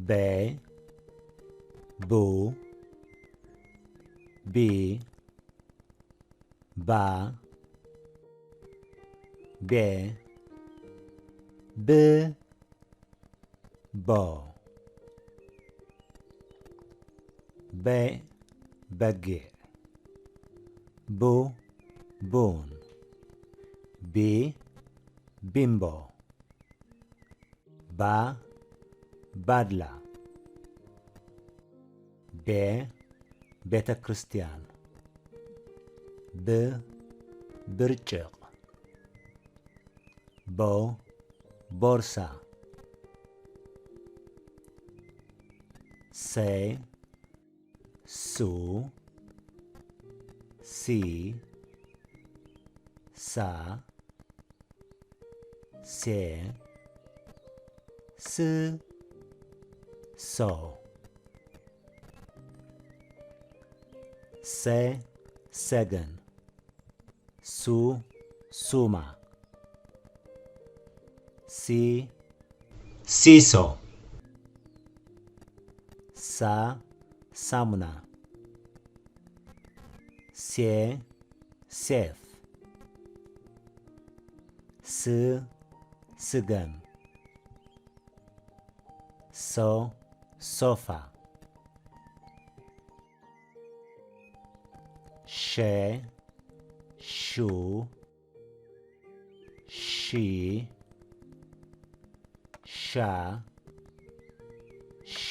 በ ቡ ቢ ባ ቤ ብ ቦ በ በጊዕ ቡ ቡን ቢ ቢምቦ ባ ባድላ ቤ ቤተ ክርስቲያን ብ ብርጭቕ ቦ ቦርሳ ሴ ሱ ሲ ሳ ሴ ስ ሶ ሰ ሰገን ሱ ሱማ ሲ ሲሶ ሳ ሳሙና ሴ ሴፍ ስ ስገም ሶ ሶፋ ሸ ሹ ሺ ሻ ሼ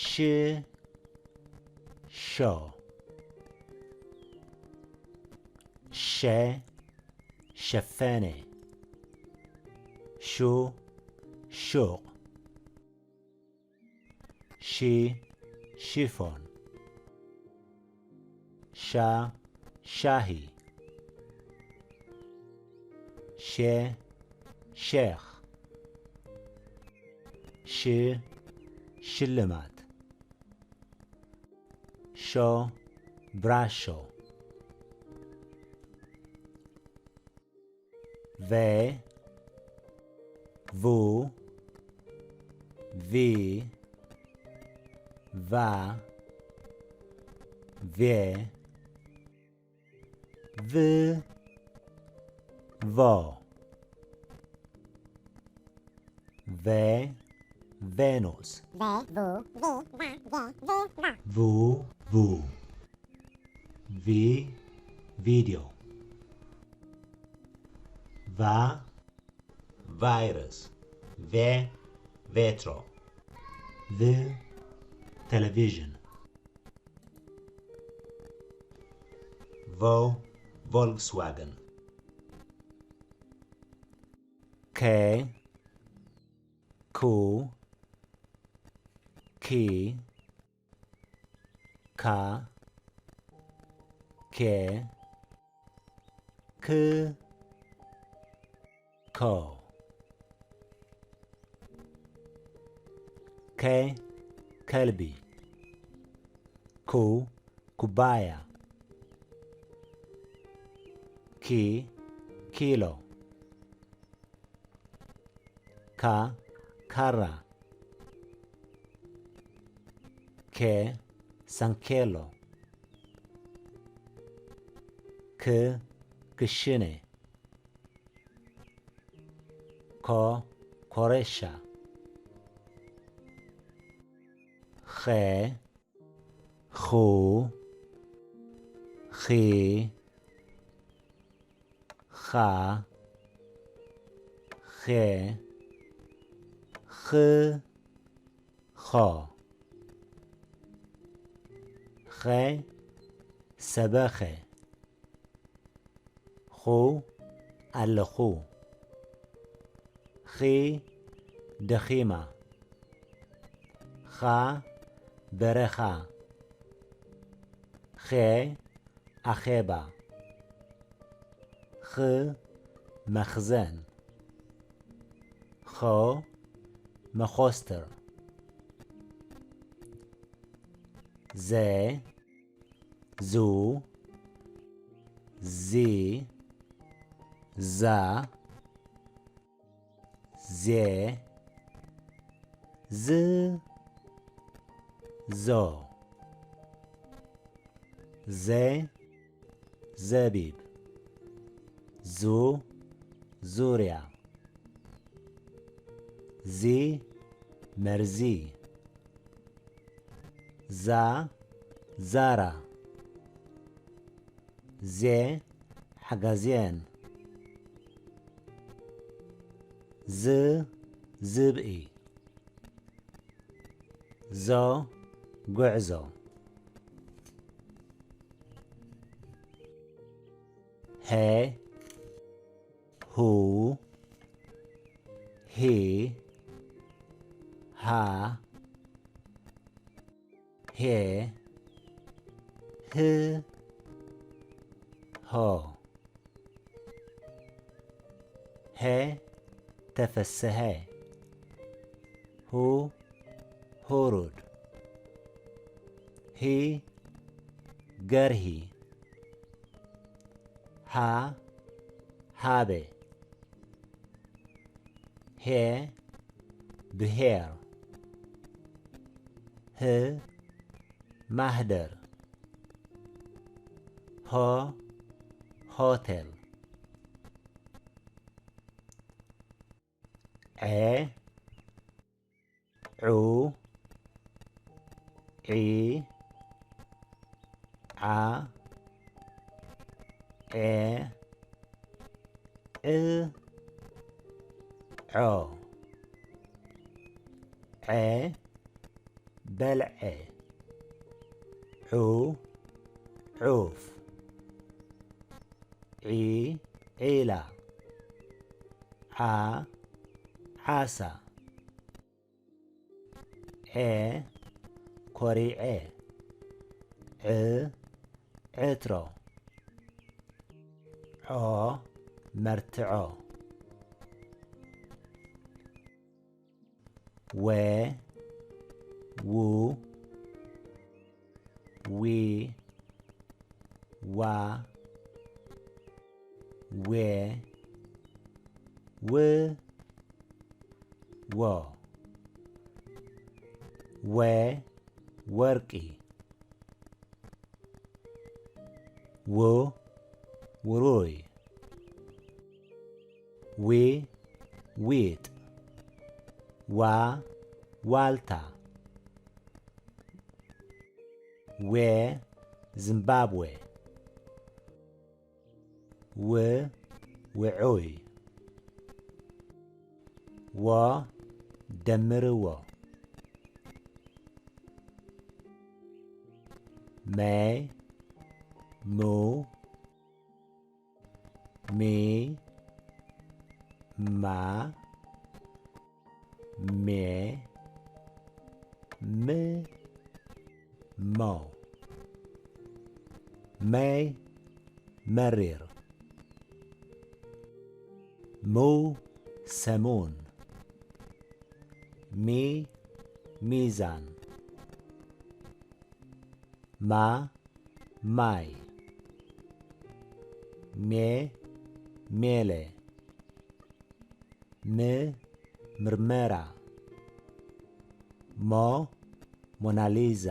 ሽ ሾ ሸ ሸፈነ ሹ ሹቕ ሺ ሺፎን ሻ ሻሂ ሼ ሼኽ ሽ ሽልማት ሾ ብራሾ ቬ ቩ ቪ ቫ ቬ ቭ ቮ ቬ ቬኑስ ቬ ቩ ቪ ቫ ቬ ቬ ቫ ቩ ቩ ቪ ቪድዮ ቫ ቫይረስ ቬ ቬትሮ ቭ ቴሌቪዥን ቮ ቮልክስዋገን ኬ ኩ ኪ ካ ኬ ክ ኮ ከ ከልቢ ኩ ኩባያ ኪ ኪሎ ካ ካራ ኬ ሳንኬሎ ክ ክሽነ ኮ ኮረሻ ኸ ኹ ኺ ኻ ኼ ኽ ኾ ኸ ሰበኸ ኹ ኣለኹ ኺ ደኺማ ኻ በረኻ ኼ ኣኼባ ኽ መኽዘን ኾ መኾስተር ዘ ዙ ዚ ዛ ዜ ዝ፣ ዞ። ዘ፣ ዘቢብ። ዙ፣ ዙርያ። ዚ፣ መርዚ። ዛ፣ ዛራ። ዜ፣ ሓጋዜን። ዝ፣ ዝብኢ። ዞ፣ ጉዕዞ። ሄ፣ ሁ፣ ሂ፣ ሃ፣ ሄ፣ ህ፣ ሆ። ሄ፣ ተፈሰሀ። ሁ፣ ሁሩድ። ሂ፣ ገርሂ። ሃ፣ ሃበ። ሄ፣ ብሄር። ህ፣ ማህደር። ሆ፣ ሆቴል። ዔ፣ ዑ፣ ዒ፣ ዓ፣ ዔ፣ ዕ፣ ዖ። ዔ፣ በልዐ። ዑ፣ ዑፍ። ዒ፣ ዒላ። ዓ፣ ዓሳ። ዔ፣ ኮሪዐ። ዕ፣ ዕትሮ። ዖ፣ መርትዖ። ወ፣ ዉ፣ ዊ፣ ዋ፣ ዌ፣ ው፣ ዎ። ወ፣ ወርቂ። ው፣ ውሩይ። ዊ፣ ዊጥ። ዋ፣ ዋልታ። ዌ፣ ዚምባብዌ። ው፣ ውዑይ። ዎ፣ ደምርዎ። መ፣ ሙ፣ ሚ፣ ማ፣ ሜ፣ ም፣ ሞ። መ፣ መሪር። ሙ፣ ሰሙን። ሚ፣ ሚዛን። ማ፣ ማይ። ሜ፣ ሜለ። ም፣ ምርመራ። ሞ፣ ሞናሊዛ።